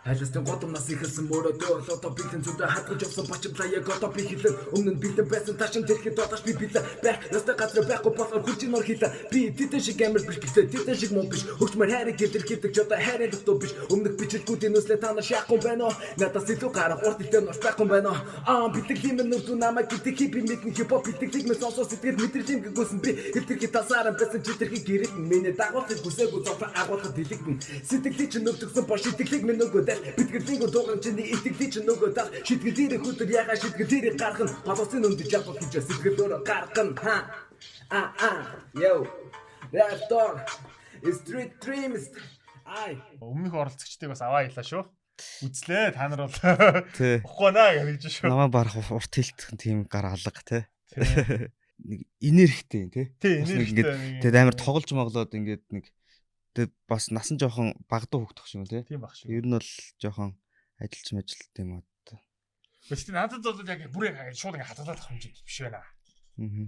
Speaker 5: Хайластын годомнаас эхэлсэн мөрөөдөл одоо бэлэн зүдэ хадгалж явсан бачимлаа яг одоо би хэлэн. Өмнө нь бэлэн байсан таашин тэрхэд одоош би бэлэн байх ёстой газар байхгүй болохоор хурж нор хийлээ. Би тэдэн шиг амар биш гэхдээ тэдэн шиг муу биш. Хөгжмөр хайрыг илэрхийлдэг ч одоо хайрын дутуу биш. Өмнөх бичлэгүүдийн нүслээ та нар шаахгүй байна уу? Надаас илүү гарах урт ихтэй нурш байхгүй байна уу? Аа, бэлтгэл юм нүрдүү намайг гэдэг би мэднэ. Хипхоп бэлтгэлийг минь сонсоо сэтгэл мэдрэл юм гүсэн. Би хэтэрхий тасаараа байсан чи тэрхий гэрэл миний дагуулахыг хүсээгүй зовлон агуулхад дэлэгдэн. Сэтгэлийг чинь өвдөгсөн бол шитгэлийг минь өгөө дал. Бэлтгэлийг дуугарч чиний итгэлийг чинь өгөө дал. Шитгэл ирэх өдөр ягаа шитгэл ирэх гаргана. Голосын өндөж ядуу хийж сэтгэл өөрөө гаргана. Ха а а yo rap dog street dreams ай.
Speaker 1: Өмнөх оролцогчдыг бас аваа ялаа шүү. Үзлээ та нар бол
Speaker 2: Тий.
Speaker 1: ухахгүй наа гэж шүү.
Speaker 2: Намаа барах урт хилтэх тийм гар алга те. Нэг энергитэй те.
Speaker 1: Тий,
Speaker 2: Бас нэг
Speaker 1: энергитэй
Speaker 2: ингээд
Speaker 1: нэг-
Speaker 2: тэгээд амар тоглож моглоод ингээд нэг тэгээд бас насан жоохон багдуу хөгдөх юм те.
Speaker 1: Тийм баг шүү.
Speaker 2: Ер нь бол жоохон ажилч мажилт юм одоо.
Speaker 1: Гэхдээ надад бол яг бүр яг шууд ингээд хадгалаад авах хэмжээнд биш байна.
Speaker 2: Аа.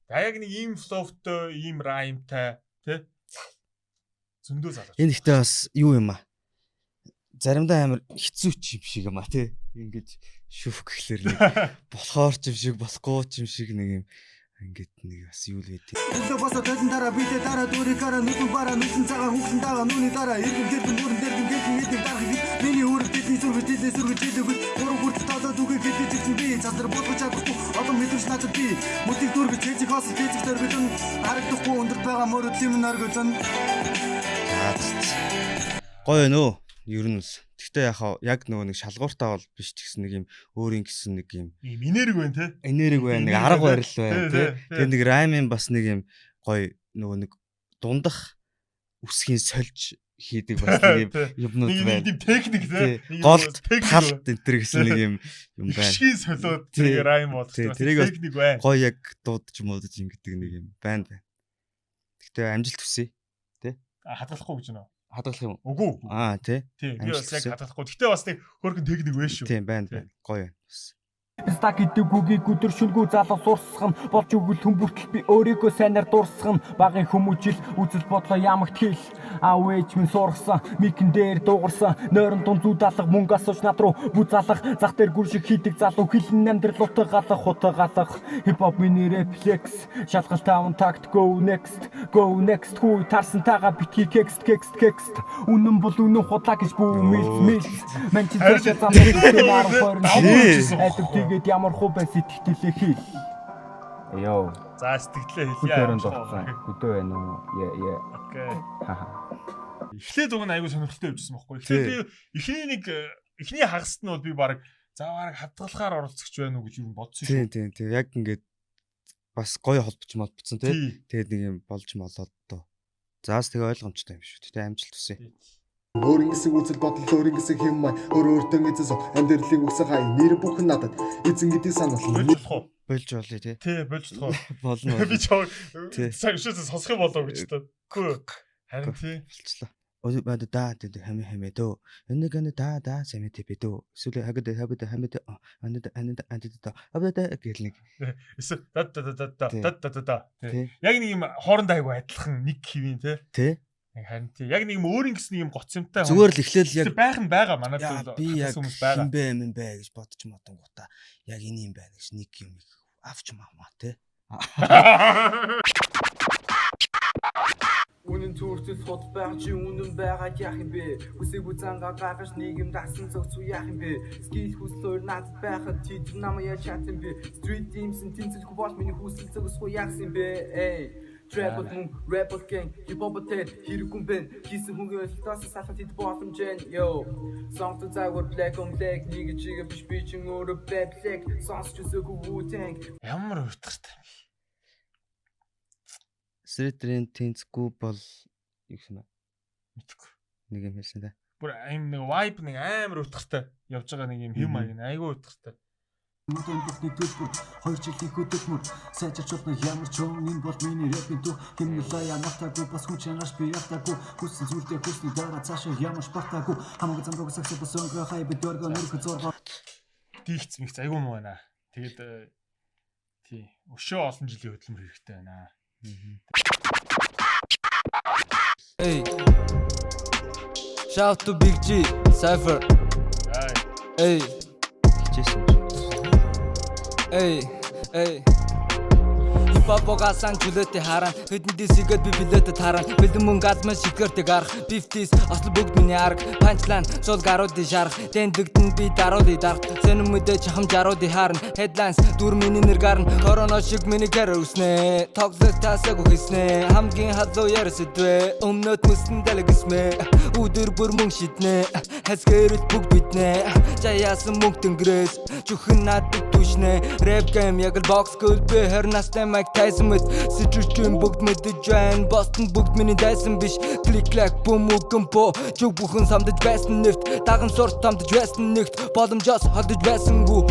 Speaker 1: За яг нэг ийм flowтой, ийм rhymeтай тий. Зөндөө залуу.
Speaker 2: Энэ ихтэй бас юу юм аа. Заримдаа амар хэцүү ч юм шиг юм аа тий. Ингээд шүф гэхлээр нэг болохоор ч юм шиг болохгүй ч юм шиг нэг юм ингээд нэг бас юу л байдیں۔
Speaker 16: Өглөө босоо толон дараа бидээ дараа дүүрийг хараа нүдэн бараа нүдэн цагаан хүүхдэн дагаа нүуний дараа иргэн гэрдэн бүрэн дэргэн гэлэн эдэг дарах миний үүрэг тэдний сүргэж тэдний сүргэж хэлээгүүд гурав хүртэл толоод үгээ гэлэж ирсэн би цазар болгож чадахгүй олон мэдрэмж надад би мөдийг дүүргэж тэзэг хоосол тэзэг дөргөлөн харагдахгүй өндөрт байгаа мөрөдлийн минь оргилон.
Speaker 2: Гоё нөө. Ер нь л. Гэхдээ яг хаа яг нөгөө нэг шалгууртаа бол биш ч гэсэн нэг юм өөрийн гэсэн нэг юм
Speaker 1: Ийм энерги байна те.
Speaker 2: Энерги байна, нэг арга барил байна
Speaker 1: Тий,
Speaker 2: те.
Speaker 1: тий,
Speaker 2: Тэгээ нэг раймын бас нэг юм гоё нөгөө нэг дундах үсгийн сольж хийдэг бас нэг юм юмнууд
Speaker 1: Нэг- нэг
Speaker 2: байна.
Speaker 1: тийм техник, те.
Speaker 2: Тий.
Speaker 1: Нэг юм
Speaker 2: Голд
Speaker 1: техник
Speaker 2: талд
Speaker 1: байна.
Speaker 2: энэ төр гэсэн нэг юм юм байна.
Speaker 1: Ихшгийн солиод
Speaker 2: Тий.
Speaker 1: тэрийг райм болгох
Speaker 2: Тий,
Speaker 1: бас
Speaker 2: тэрийг бас
Speaker 1: техник байна.
Speaker 2: Гоё яг дуудаж муудаж ингэдэг нэг юм байна байна. Гэхдээ амжилт хүсье. Тэ?
Speaker 1: А, хадгалахгүй гэж нөө.
Speaker 2: Хадгалах юм уу?
Speaker 1: Үгүй.
Speaker 2: Аа, тий.
Speaker 1: Тий, би
Speaker 2: Амжилт
Speaker 1: бас яг
Speaker 2: хүсье.
Speaker 1: хадгалахгүй. Гэхдээ бас нэг хөөрхөн техник байна шүү.
Speaker 2: Тийм байна байна. Гоё байна. Бас.
Speaker 8: Ста гэдэг үгийг өдөр шөнөгүй залуу сурсах нь болж өгөл хүн бүртэл би өөрийгөө сайнаар дурсах нь багын хүмүүжил үзэл бодлоо ямагт хэл аав ээж минь сургасан микэн дээр дуугарсан нойрон дунд зүуд алга мөнгө асууж над руу бүз алга зах дээр гүр шиг хийдэг залуу хилэн амьдрал утга алга хутга алга хипхоп миний рефлекс шалгалт аавн такт go next go next хүү тарсан таага битгий кекст кекст кекст үнэн бол үнэн худлаа гэж бүү мэлц мэлц ман чи цаашаа замд 10 20 айдаг тэгээд ямар хуу бай сэтгэлээ хэл. Йоо.
Speaker 1: За сэтгэлээ хэлье.
Speaker 8: Хөдөөрөнд дурсан. Хөдөө байна уу? Е е.
Speaker 1: Окей.
Speaker 8: Хаха.
Speaker 1: Эхлээд уг нь айгүй сонирхолтой явжсэн байхгүй. Эхлээд би эхний нэг эхний хагаст нь бол би баг за баг хадгалахаар оролцогч байна уу гэж юу бодсон
Speaker 2: Тийм
Speaker 1: шүү.
Speaker 2: тийм тийм. Яг ингээд бас гоё холбож молбцсон тий.
Speaker 1: Тий.
Speaker 2: Тэгээд нэг юм болж молоод доо. Заас тэгээ ойлгомжтой юм шүү. Тэ амжилт хүсье.
Speaker 16: Өөр ингэсэн үзэл бодол өөр ингэсэн хэм май өөр өөртөө эзэн сум амьдралын үгсэн хай нэр бүхэн надад эзэн гэдгийг санал
Speaker 1: Болж болох уу?
Speaker 2: Болж болъё тий.
Speaker 1: Тий, болж болох уу?
Speaker 2: Болно.
Speaker 1: Би чам
Speaker 2: Тий.
Speaker 1: цаг шээс сонсох юм болов гэж та. Үгүй. Харин тий.
Speaker 2: Болчлоо. Ой бад да тэ хами хами дөө. Энэ гэнэ да да сэмэ тэ бэ дөө. Эсвэл хагад хагад хами дэ анд анд анд да. Абда гэл нэг.
Speaker 1: Эсвэл да да да да
Speaker 2: Тий.
Speaker 1: да да да да.
Speaker 2: Тий.
Speaker 1: Тий. Яг нэг юм хоорондоо айгүй адилхан нэг хэвийн тий.
Speaker 2: Тий.
Speaker 1: Яг харин тий. Яг нэг юм өөрийн гэсэн нэг юм гоц юмтай.
Speaker 2: Зүгээр л эхлээл яг
Speaker 1: Гэтэ байх нь байгаа манай
Speaker 2: Яа,
Speaker 1: зүйл
Speaker 2: би яг
Speaker 1: хатас хүмүүс байгаа.
Speaker 2: хин бэ юм бэ гэж бодож модонгуудаа яг энэ юм байна гэж нэг юм их авч мавмаа тий.
Speaker 8: Үнэн төртөл хот байх чи үнэн байгаад яах юм бэ? Хүсээгүй зангаа гаргаж нийгэм дасан зогцуу яах юм бэ? Скил хүсэл өөр надад байхад чи тэр намайг яаж чадсан юм бэ? Street teams-ийн тэнцэлгүй бол миний хүсэл зогсохгүй яасан юм бэ? Эй Trap мөн rebel gang hip hop тэр хэрэггүй юм бэ? Хийсэн хүнгийн ойлголтоос салах тэд боломж байна. Yo. Сонгосон загвар black on black нэг чигээ биш би чинь өөрөө bad black сонсч үзээгүй Wu-Tang.
Speaker 1: Ямар утгартай юм бэ?
Speaker 2: Street тэнцэхгүй бол юу гэсэн бэ?
Speaker 1: Мэдгүй.
Speaker 2: Нэг юм хэлсэн да.
Speaker 1: Бүр аим нэг vibe нэг амар утгартай явж байгаа нэг юм хэм маяг нь айгүй утгартай.
Speaker 16: Нүдэн бүхний төлбөр 2 жилийн хөдөлмөр сайжирч болно ямар ч хүн энэ бол миний рэпийн түүх хэмнэлээ ямартаагүй бас хүн чанарш би ялтаагүй хүссэн зүйлдээ хүсний дараа цаашаа ямар ч бартаагүй хамаагүй зам руу сагсаа бас өнгө хай би дөргөө нүрх зургаа
Speaker 1: Дийгц мэгц айгүй муу байна. Тэгээд тий өшөө олон жилийн хөдөлмөр хэрэгтэй байна.
Speaker 12: Hey. Shout to Big G Cypher. Hey.
Speaker 2: Хичээсэн юм шиг.
Speaker 12: Hey. Hey. Хипхопогасан чөлөөтэй харан хэдэн дисигэд би билетэд харан бэлэн мөнгө алман шигэрдэг арах бифтис осол бүгд миний арга панчлайн сул гаруудын шарах тэндэгдэн би даруулыг дарах сэнэн мэдээ чахам жаруудыг харна headlines дүр миний нэр гарна корона шиг миний гэр үснэ тоглол таасаг үхснэ хамгийн халуун яр сэдвэ өмнөд мөсөн дэлгэсмэ өдөр бүр мөн шиднэ хэсгэрэл бүгд биднэ жаяасан мөнгө тэнгэрээс чүхэн надад түшнэ рэп гейм яг л бокс гөл би 20 настай Mike Tyson мэт сэжүүчэн бүгд мэдэж байна Бостон бүгд миний дайсан биш клик клак бум үгэн бо зүг бүхэн самдаж байсан нэвт даган сурт тамдаж байсан нэгт боломжоос холдож байсангүй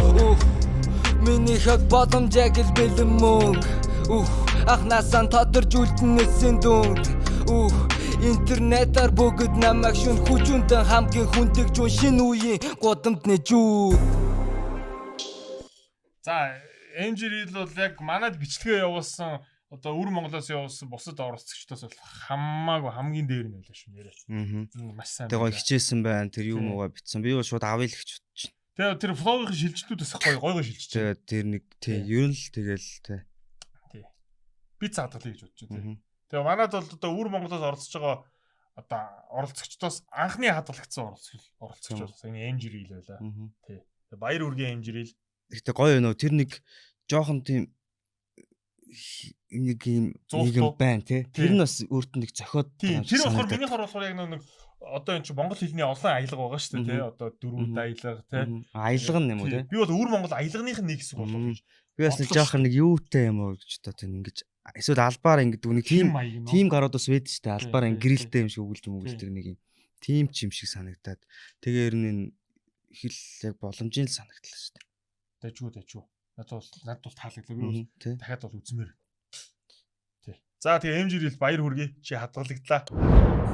Speaker 12: миний хаг боломж яг л бэлэн мөнгө үх ахнасаа тодорч үлдэн нэлсэн дүнд үх интернетаар бүгд намайг шүн хүчүнтэн хамгийн хүндэг жун шинэ үеийн гудамд нэжүүд.
Speaker 1: За MG Real бол яг манад бичлэгээ явуулсан одоо өвөр Монголоос явуулсан бусад оролцогчдоос бол хамаагүй хамгийн дээр нь байлаа шүү нэрээ. Маш сайн.
Speaker 2: Тэгээ гоё хичээсэн байна. Тэр юм уугаа битсэн. Би бол шууд авъя л гэж бодчих.
Speaker 1: Тэгээ тэр flow-ийн шилжилтүүд бас гоё гоё гоё шилжиж.
Speaker 2: Тэгээ тэр нэг тий ер нь л тэгэл тий.
Speaker 1: Тий. Би цаадгалъя гэж бодчих тий. Тэгээ манад бол одоо өвөр Монголоос оролцож байгаа одоо оролцогчдоос анхны хадгалагдсан оролцогч бол энэ MG Real байлаа. Тий. Тэгээ баяр үргийн MG Real.
Speaker 2: Гэтэ гоё нөө тэр нэг жоохон тийм нэг юм нэг юм байна тий. Тэр нь бас өөрт нь нэг зохиод.
Speaker 1: Тэр болохоор минийхэр болохоор яг нэг одоо энэ чинь монгол хэлний олон аялга байгаа шүү дээ тий. Одоо дөрвүүд аялга тий.
Speaker 2: Аялга нь юм уу тий.
Speaker 1: Би бол өвөр Монгол аялгных нь нэг хэсэг болов гэж.
Speaker 2: Би бас нэг жоохон нэг юутай юм уу гэж одоо тийм ингэж эсвэл албаар ингэдэг нэг тийм гарууд бас байдаг шүү дээ. Албаар ингэ гэрэлтэй юм шиг өгүүлж мөгүүлдэг нэг юм. Тийм ч юм шиг санагдаад. Тэгээ ер нь хэл яг боломжийн л санагдлаа шүү дээ.
Speaker 1: Дайжгүй. Надад бол таалагдлаа. Би бол дахиад бол үзмээр. Тий. За тэгээ MG Real баяр хүргэе. Чи хадгалагдлаа.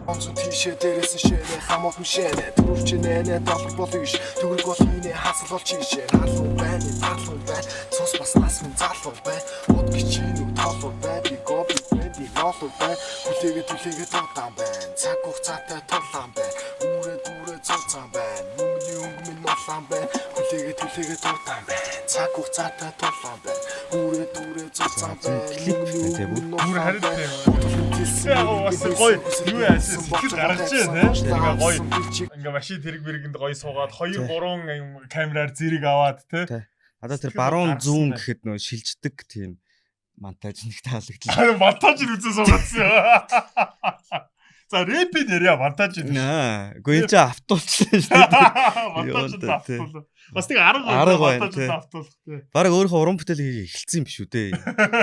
Speaker 15: Онцон тийшээ дээрээс шээрээ хамууд мишэнэ төрөвч нэнэ долох бол иш төгрөг бол минь хасал бол чишээ халуун байна талуун байна цус бас нас минь залуу байна уд гिचинүү толуу байна би гоби бэнди нолуу байна хүлээгээ түлээгээ дуудаан байна цаг хугацаатай тулаан байна үүрээ дүүрээ цуцаан байна мөнгөний өнгө минь нулаан байна хүлээгээ түлээгээ дуудаан байна цаг хугацаатай тулаан байна үүрээ дүүрээ цуцаан байна
Speaker 1: Бүр харин тийм. Бас гоё юу яасан сэтгэл гаргаж байна тий. Ингээ гоё ингээ машин тэрэг мэргэнд гоё суугаад 2 3 камераар зэрэг аваад тий.
Speaker 2: Одоо тэр баруун зүүн гэхэд нөө шилждэг тийм монтаж нэг таалагдлаа.
Speaker 1: Харин монтаж үзээ суугаадсан. За рэпийг ярья монтаж.
Speaker 2: Аа, үгүй энэ чинь автуулчихлаа шүү дээ.
Speaker 1: Монтаж автуулаа. Бас нэг арга монтаж автуулах тий.
Speaker 2: Бараг өөрийнхөө уран бүтээл хийх эхэлсэн юм биш үү дээ.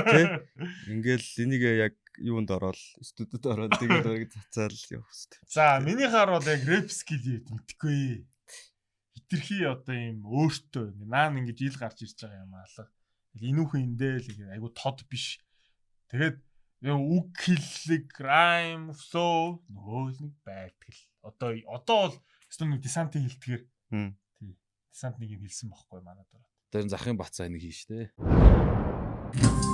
Speaker 2: Тэ? Ингээл энийг яг юунд ороод студид ороод тэгээд бараг цацаал явах хэрэгтэй.
Speaker 1: За минийхаар бол яг рэп скил мэдхгүй. Хитрхи одоо юм өөртөө ингээ наан ингэж ил гарч ирж байгаа юм аалга. Энүүхэн эндээ л ингээ айгу тод биш. Тэгээд үг хэллэг, rhyme, flow нөгөө л нэг байдаг л. Одоо бол өстө нэг десантын хэлдгээр. Тий. Десант нэг юм хэлсэн бохгүй манад ороод.
Speaker 3: Тэр захын бацаа нэг хийн штэ.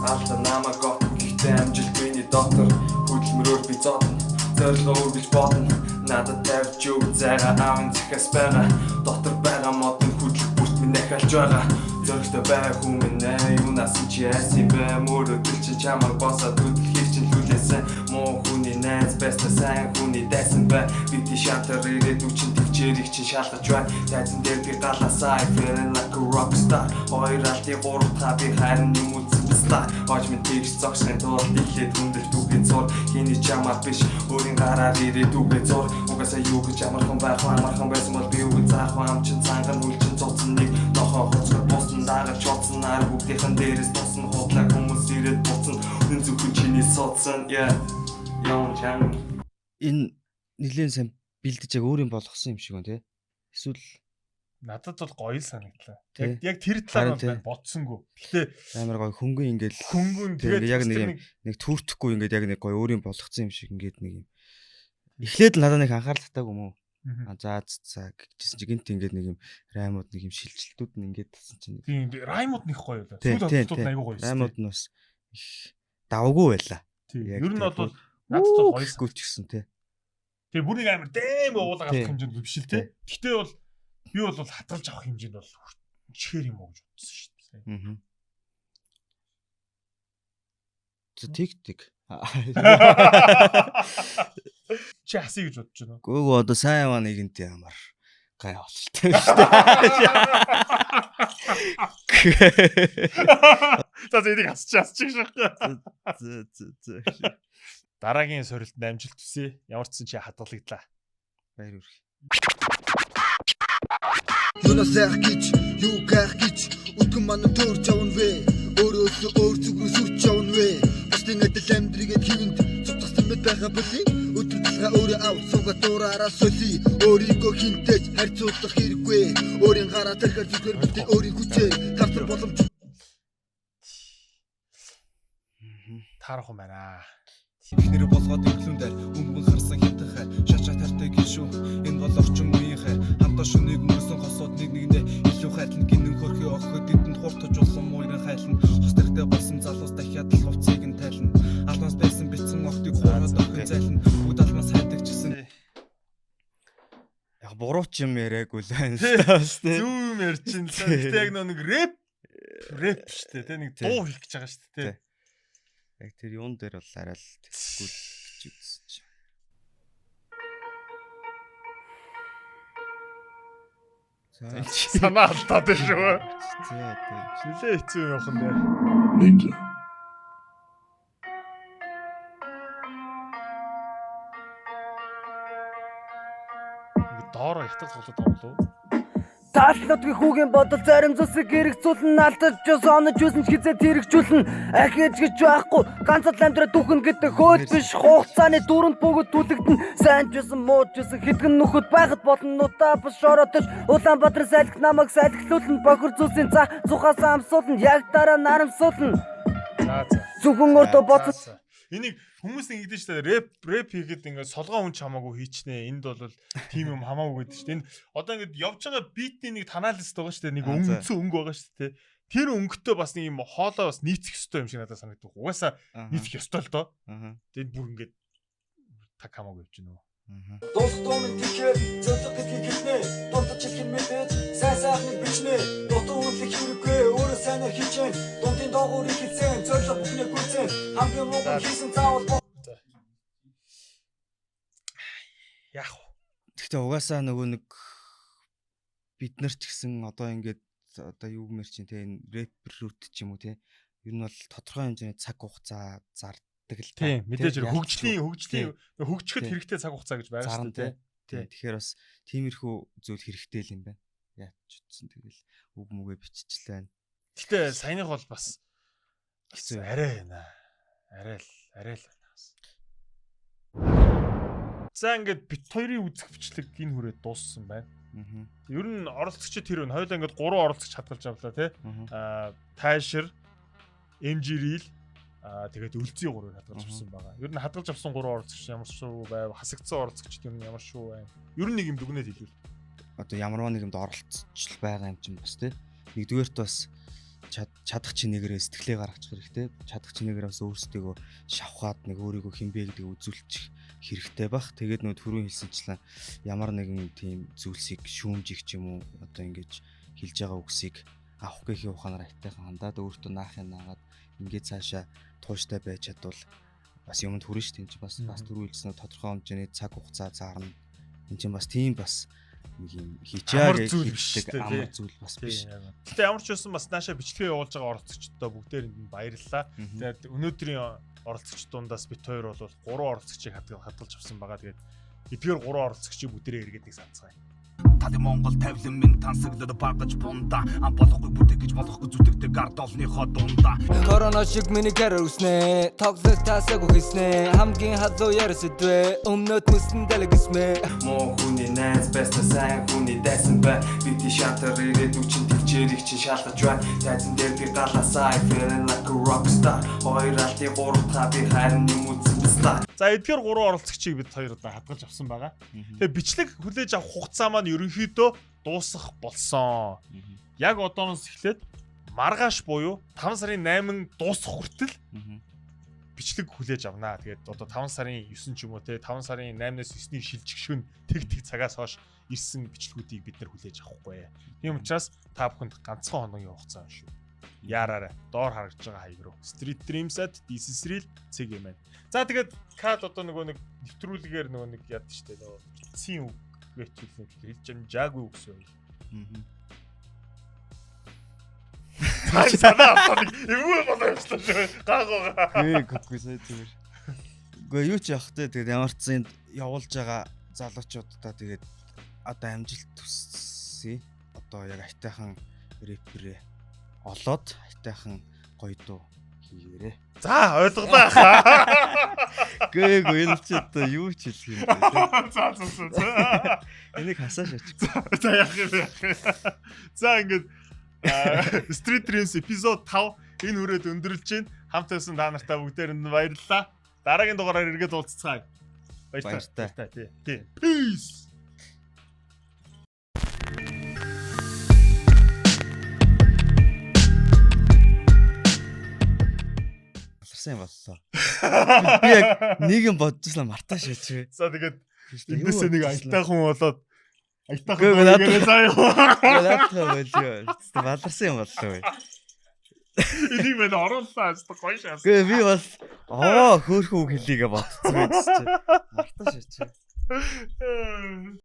Speaker 8: Алда намайг гот гэхдээ амжилт миний дотор хөдөлмөрөөр би зодно зорилгоо үргэлж бодно надад тавьж өг зайгаа аавын захиас байгаа дотор байгаа мод нь хөдлөх бүрт минь ахиалж байгаа зоригтой бай хүмүүн ээ юунаас чи яасан бэ мөрөдөл чи чамайг босоо хөдөлхийг чинь хүлээсэн муу хүний найз байснаа сайн хүний дайсан бай бити шантар ирээд үчин төвчээрийг чинь шалгаж байна тайзан дээр би галаасаа I feeling like a rock star хоёр алтын гурав та би харин юм үзсэн бислаа хож минь тэгш зогсохын тулд эхлээд хүндэлт үгийн зур хиний чамаар биш өөрийн гараар ирээд үгээ зур угаасаа юу гэж амархан байх вэ амархан байсан бол би үгүй заах вэ ам чин цанган хүлчин цуцсан нэг нохоо хоцгор буусан дагаж чоцсон ар бүгдийнхэн дээрээс тусна худлаа хүмүүс ирээд буцна үнэн зөвхөн чиний суудсан яа яа чам
Speaker 2: энэ нэлээд сайн бэлдэж яг өөр юм болгосон юм шиг байна тий. Эсвэл
Speaker 1: надад бол гоё л санагдлаа. Яг тэр талаар бол бодсонгүй. Гэтэ
Speaker 2: амар гоё хөнгөн ингээл
Speaker 1: хөнгөн тэгээд
Speaker 2: яг нэг юм нэг түүртэхгүй ингээд яг нэг гоё өөр юм болгоцсон юм шиг ингээд нэг юм. Эхлээд л надад нэг анхаарал татаагүй юм уу? За за гэжсэн чи гинт ингээд нэг юм раймууд нэг юм шилжилтүүд нь ингээд татсан чинь.
Speaker 1: Тийм раймууд нэг гоё байлаа. Сүүл одтууд айгүй гоё.
Speaker 2: Раймууд нь бас их давгүй байлаа.
Speaker 1: Ер нь бол Надад бол гоё
Speaker 2: санагдав. ч гэсэн тий.
Speaker 1: Тэгээ бүр нэг амар дэм уулаа гарах хэмжээнд биш л тий. Гэтэ бол би бол хадгалж авах хэмжээнд бол чихэр юм уу гэж бодсон шүү дээ.
Speaker 2: Аа. Тэг тэг.
Speaker 1: Чи хасъя гэж бодож байна уу?
Speaker 2: Гөөгөө одоо сайн яваа нэгэнт ямар гай бололтой шүү дээ.
Speaker 1: За за энийг хасчих хасчих шах.
Speaker 2: Зэ зэ зэ.
Speaker 1: Дараагийн сорилтод амжилт хүсье. Ямар ч сан чи хадгалагдлаа.
Speaker 2: Баяр хүргэе.
Speaker 16: Юунаас айх гэж, юу гайх гэж Өтгөн манай төрж явна вэ? Өөрөөсөө өөр зүг рүү сүрч явна вэ? Бусдын адил амьдрыгээд хэвэнд цуцгасан мэт байгаа бүлий. Өдөр тулгаа өөрөө ав, сууга дуураараа соли. Өөрийгөө хинтээж харьцуулах хэрэггүй. Өөрийн гараа тархиар зүгээр битээ өөрийн хүчээ. Тарцар боломж
Speaker 1: Таарах юм байна.
Speaker 12: Эхнэр болгоод өглөн дээр өнгөн харсан хинтэн хайр шачаа тартай гин шүү. Энэ бол орчин үеийн хайр. Хамтаа шөнийг өнгөрсөн хосууд нэг нэгнээ илүү хайрлан гинэн хөрхи охид эдэнд хуртаж улсан муурын хайлна. Хос тэрхтээ болсон залуус дахиад л хувцсыг нь тайлна. Алмаас байсан битсэн охтыг хуураад охин зайлна. Бүгд алмаас хайдаг ч гэсэн
Speaker 2: Яг буруу ч юм яриаггүй л байна л да бас тий.
Speaker 1: Зүг юм ярьж чинь л. Гэтэ яг нэг рэп рэп шүү дээ тий. Нэг дуу хийх гэж байгаа шүү дээ тий.
Speaker 2: Яг тэр юун дээр бол арай л тэхгүй л гэж үзсэн чинь. За
Speaker 1: Санаа алдаад байна шүү.
Speaker 2: За одоо
Speaker 1: Нилээ хэцүү юм явах нь дээ.
Speaker 17: Ninja.
Speaker 1: Ингээд доороо хятад тоглоод байгаа юм болов уу?
Speaker 18: Тааллуудгийн хүүгийн бодол зарим зүйлсийг хэрэгцүүлэн алдаж ус онож юусэн ч хизээ тэрэгжүүлнэ. Ахиж гэж байхгүй ганц л амьдрал түүхэн гэдэг хөөл биш хугацааны дүүрэнд бүгд түлэгдэн. Сайн ч юусэн муу ч юусэн хэдгэн нөхөд байхад болно нутаа бус шоротож Улаанбаатар салхи намайг салхилуулна бохир зүйлсийн за зухаас амсуулна яг дараа нарамсуулна.
Speaker 1: За за.
Speaker 18: Зөвхөн өөртөө бодсон.
Speaker 1: Энийг хүмүүс ингэдэж шүү дээ. Рэп рэп хийхэд ингээд солгоо хүн ч хамаагүй хийчнэ. Энд бол тийм юм хамаагүй гэдэг шүү дээ. Энэ одоо ингээд явж байгаа битний нэг танаалст байгаа шүү дээ. Нэг өнгөцсөн өнгө байгаа шүү дээ. Тэр өнгөтэй бас нэг юм хоолой бас нийцэх ёстой юм шиг надад санагдав. Угаасаа нийцэх ёстой л доо. Тэгээд бүр ингээд таг хамаагүй явж гинөө.
Speaker 19: Дуус дуумын тэгэхээр зөвлөх гэдгийг хэлнэ. Дурдж хэлэх нь мэдээж сайн сайхныг бичнэ. Дутуу үнэлэх хэрэггүй өөрөө сайнаар хичээн. Дундын доогуурыг хэлсэн зорилго бүхнээ гүйцэн. Хамгийн муу хийсэн заавал
Speaker 1: Яах вэ?
Speaker 2: Гэхдээ угаасаа нөгөө нэг бид нар ч гэсэн одоо ингээд одоо юу гэмээр чинь те энэ рэпперүүд ч юм уу те ер нь бол тодорхой хэмжээний цаг хугацаа зардаг л та.
Speaker 1: Тийм, мэдээж хэрэг хөгжлийн хөгжихэд хэрэгтэй цаг хугацаа гэж байгаа шүү дээ.
Speaker 2: Тийм. Тэгэхээр бас тиймэрхүү зүйл хэрэгтэй л юм байна. Яач утсан тэгэл үг мүгэ биччихлээ байна.
Speaker 1: Гэтэ саяных бол бас хэцүү арай байна. Арай л арай л байна бас. За ингээд бит хоёрын үзэх бичлэг энэ хүрээд дууссан байна. Ер нь оролцогчид тэр өн хоёулаа ингээд 3 оролцогч хадгалж авлаа тий. Аа Тайшир, MG Reel тэгээд өлзий 3-ыг хадгалж авсан байгаа. Ер нь хадгалж авсан 3 оролцогч ямар шүү байв, хасагдсан оролцогчд ер нь ямар шүү байна. Ер нь нэг юм дүгнэлт хэлвэл.
Speaker 2: Одоо ямарваа нэг юмд оролцож байгаа юм чинь бас тий. Нэгдүгээрт бас чадах чинээгээрээ сэтгэлээ гаргачих хэрэгтэй. Чадах чинээгээрээ бас өөрсдийгөө шавхаад нэг өөрийгөө хинбэ гэдгийг үзүүлчих хэрэгтэй бах. Тэгээд нөө түрүүн хэлсэнчлэн ямар нэгэн тийм зүйлсийг шүүмжих ч юм уу одоо ингэж хэлж байгаа үгсийг авах гэхийн ухаанаар айтайхан хандаад өөртөө наахын наагаад ингээд цаашаа тууштай байж чадвал бас юмд хүрнэ шүү дээ. Энд чинь бас бас түрүү хэлсэн тодорхой хэмжээний цаг хугацаа зарна. Энд чинь бас тийм бас нэг юм хийчээ гэдэг амар зүйл бас биш.
Speaker 1: Гэтэ ямар ч байсан бас наашаа бичлэгээ явуулж байгаа оролцогчдод бүгдээрэнд нь баярлалаа. Тэгээд өнөөдрийн оролцогч дундаас бит хоёр бол 3 оролцогчийг хадгалж авсан байгаа. Тэгээд эдгээр 3 оролцогчийг бүгдээрээ эргээд нэг санацгаая.
Speaker 3: Тады Монгол тавилан минь тансаглаад багаж бунда ам болохгүй бүтээх гэж болохгүй зүтгэдэг ард олныхоо дундаа.
Speaker 20: Корона шиг миний карьер өснэ. Тоглох таасаагүй хийснэ. Хамгийн халуун яриа сэдвэ. Өмнөд мөсөн дэлгэсмэ.
Speaker 15: Муу хүний найз байснаа сайн хүний дайсан бай. Бидний шатар ирээд үчин төвчээрийг чинь шалгаж байна. Тайзан дээр би галаасаа I feeling like a rock star. Хоёр алтын гурав та би харин юм үзсэн бислаа.
Speaker 1: За эдгээр 3 оролцогчийг бид хоёр удаа хадгалж авсан байгаа. Тэгээ бичлэг хүлээж авах хугацаа маань ерөнхийдөө дуусах болсон. Яг одооноос эхлээд маргааш буюу 5 сарын 8 дуусах хүртэл Бичлэг хүлээж авнаа. Тэгээд одоо 5 сарын 9 ч юм уу те 5 сарын 8-наас 9-ний шилжих шөнө тэг тэг цагаас хойш ирсэн бичлэгүүдийг бид нар хүлээж авахгүй. Тийм учраас та бүхэнд ганцхан хоногийн хугацаа байна шүү. Яараарай. Доор харагдж байгаа хаяг руу. Street Dreams-ад This is real цэг юм байна. За тэгээд кад одоо нөгөө нэг нэвтрүүлгээр нөгөө нэг яд штэ нөгөө эцсийн үг гэж хэлнэ хэлж амжаагүй үгс байл. Аа. Санаа авсан эвгүй болоо явчлаа шүү. Гаагууга.
Speaker 2: Гүй сая зүгээр. Үгүй юу ч явах те тэгээд ямар ч зэнд явуулж байгаа залуучуудаа тэгээд одоо амжилт төссөн. Одоо яг айтайхан рэпэрээ олоод айтайхан гоё дуу хийгээрэй.
Speaker 1: За ойлголоо.
Speaker 2: Гүй гүй энэ чи одоо юу ч хэлэх юм бэ?
Speaker 1: За за за.
Speaker 2: Энийг хасаа шаачих.
Speaker 1: За яах юм яах юм. За ингээд Street Dreams episode 5 энэ хүрээд өндөрлж байна. Хамт байсан та нартай бүгдээрэнд нь баярлалаа. Дараагийн дугаараар эргээд уулзцгаая.
Speaker 2: Баяртай.
Speaker 1: Баяртай. Тий. Peace.
Speaker 2: Баларсан юм боллоо. Би яг нэг юм бодчихлаа мартаа шаачих.
Speaker 1: За тэгээд эндээсээ нэг аятайхан болоод аятайхан
Speaker 2: Үгүй, надад-
Speaker 1: болоод заа юу.
Speaker 2: Наадах болио. Баларсан юм боллоо.
Speaker 1: Энийг мэн орууллаа аст гоё шаас.
Speaker 2: Гүй би бас оо хөөхөн үг хэлийгээ бодсон байж чи. Мартаа шаачих.